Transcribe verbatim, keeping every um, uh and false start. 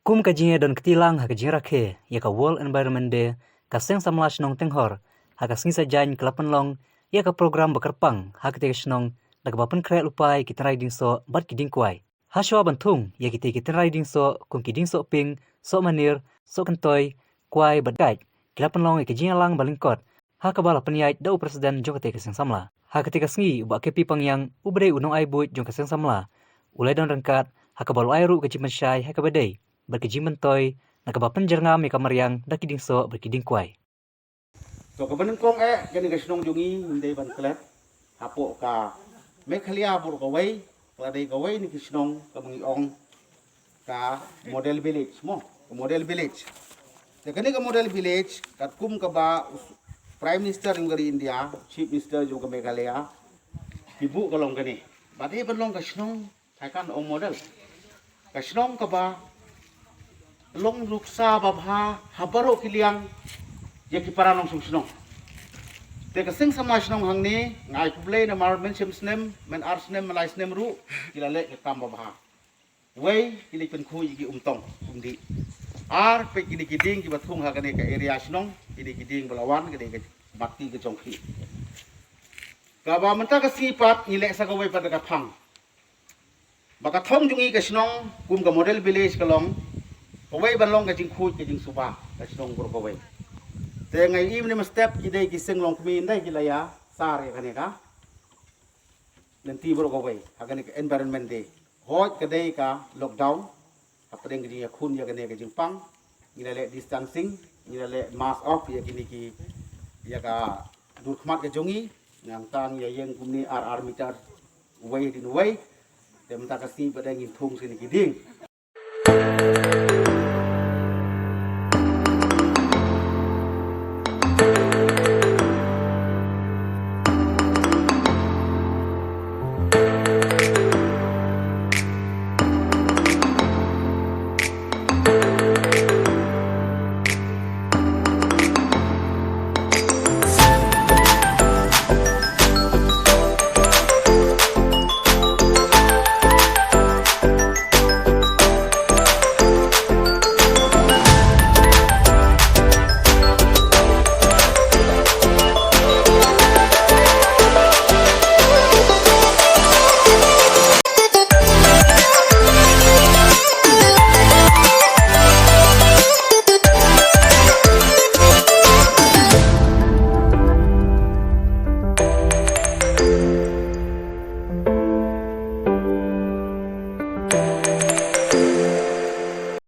Kum ka jingdon kti lang ha ka jingrakhe ïa ka World Environment Day, ka Seng Samla Shnong Tenghor ha ka sngi Saitjaiñ ka la pynlong ïa ka program ba kyrpang ha katei ka shnong da kaba pynkhreh lypa ïa ki tynrai dieng soh bad ki dieng kwai. Hashwa ban thung ïa kitei ki tynrai dieng soh kum ki dieng soh ping, soh manir, soh kyntoi, kwai bad kait, ki la pynlong ïa ka jingïalang ba lyngkot ha kaba la pynïaid da u president jong katei ka Seng Samla. Ha katei ka sngi u Bah K P Pangïang uba dei u nongai buit jong ka Seng Samla u la don ryngkat ha kaba la ai ruh ka jingpynshai ha kaba dei bad ka jingmyntoi na kaba pynjyrngam ïa ka mariang da ki dieng soh bad ki dieng kwai. To kaba nyngkong eh, kane ka shnong jong ngi ngim dei ban klet hapoh ka Meghalaya baroh kawei, ka la dei kawei na ki shnong kaba ngi ong ka model village mo, ka model village. Te kane ka model village katkum kaba u s-, Prime Minister jong ka ri India, Chief Minister jong ka Meghalaya, ki buh ka long kane ba dei ban long ka shnong, ka kan ong model, ka shnong kaba long nuksa babha ha baroh ki liang ïa ki para nongshong shnong. Te ka Seng Samla Shnong hangne nga ai khublei namar mynshem snem, myn ar snem, myn lai snem ruh ki la leh ka kam babha. Wei, ki leit pynkhuid ïa ki umtong umdih. Ar, peit kine ki dieng kiba thung ha kane ka area shnong, kine ki dieng ba la wan, ka dei ka mat ki ka jong ki. Kaba mynta ka sngi pat ngi leh sa kawei pat da ka thang. Ba ka thong jong ngi ka shnong kum ka model village ka long kawei ban long ka jingkhuid ka jingsuba ka shnong baroh kawei. Te nga ïohi mynne mynstep ki dei ki seng longkmie, ym dei, ki la ïa sar ïa kane ka lynti baroh kawei ha kane ka Environment Day. Hooid ka dei ka lockdown, hapdeng ka jingïakhun ïa kane ka jingpang, ngi la leh distancing, ngi la leh mask off ïa kine ki, ïa ka dur khmat ka jong ngi, nangta ngi ïa ïeng kumne ar ar meter uwei hadien uwei. Te mynta ka sngi pat dei ngin thung sha kine ki dieng.